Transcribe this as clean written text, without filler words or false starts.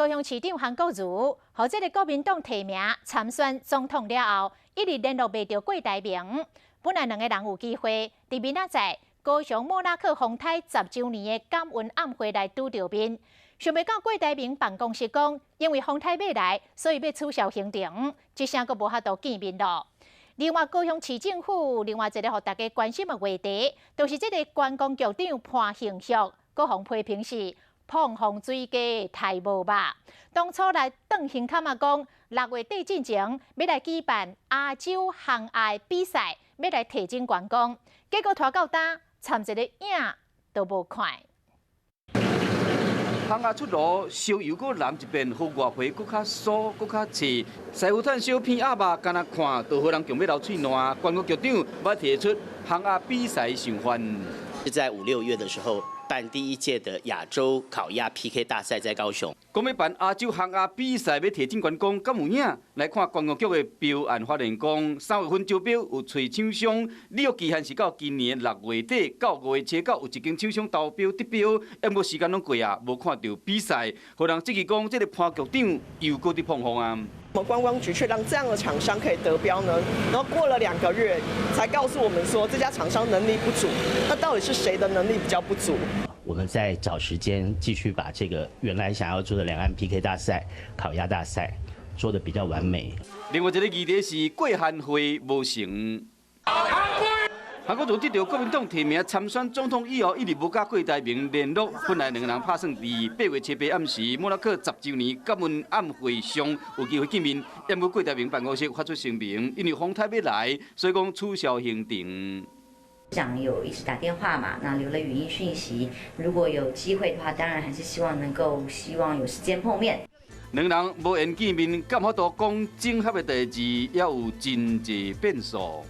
高雄市長韓國瑜，予這个國民黨提名參選總統了後，一直聯絡袂著郭台銘。本來兩个人有機會，佇明仔載高雄莫拉克風颱10週年的感恩暗會來拄著面。想袂到郭台銘辦公室講，因為風颱欲來，所以欲取消行程，這聲閣無法度見面囉。另外，高雄市政府另外一个予大家關心的話題，就是這个觀光局長潘興旭，閣予批評是膨風水雞刣無肉。當初來轉胸坎仔講，6月底進前欲來舉辦亞洲烘鴨比賽，欲來提振觀光，結果拖到今，參一个影都無看。烘鴨出爐，燒油閣淋一遍，予外皮閣較酥、閣較脆。師傅趁小片鴨肉，干焦看，就予人強欲流喙瀾。觀光局長欲提出烘鴨比賽想法。是在五六月的時候辦第一屆的亞洲烤鴨 PK 大賽，在高雄。講欲辦亞洲烘鴨比賽，欲提振觀光，敢有影？來看觀光局的標案發言講，3月份招標有揣廠商，履約期限是到今年6月底，到5月初九有一間廠商投標得標，毋過時間攏過啊，無看著比賽，予人質疑講，這个潘局長又閣佇膨風啊。我們觀光局卻讓這樣的廠商可以得標呢？然後過了2個月，才告訴我們說這家廠商能力不足。那到底是誰的能力比較不足？我們再找時間繼續把這個原來想要做的兩岸 PK 大賽、烤鴨大賽做得比較完美。另外一个議題是過寒會無成。韓國瑜得著國民黨提名參選總統以後，一直無佮郭台銘聯絡。本來兩个人拍算佇8月七八暗時，莫拉克10週年感恩暗會上有機會見面。毋過郭台銘辦公室發出聲明，因為風颱欲來，所以講取消行程。長有一直打電話嘛，那留了語音訊息。如果有機會的話，當然還是希望能夠希望有時間碰面。兩人無緣見面，敢有法度講整合的代誌，猶有真濟變數。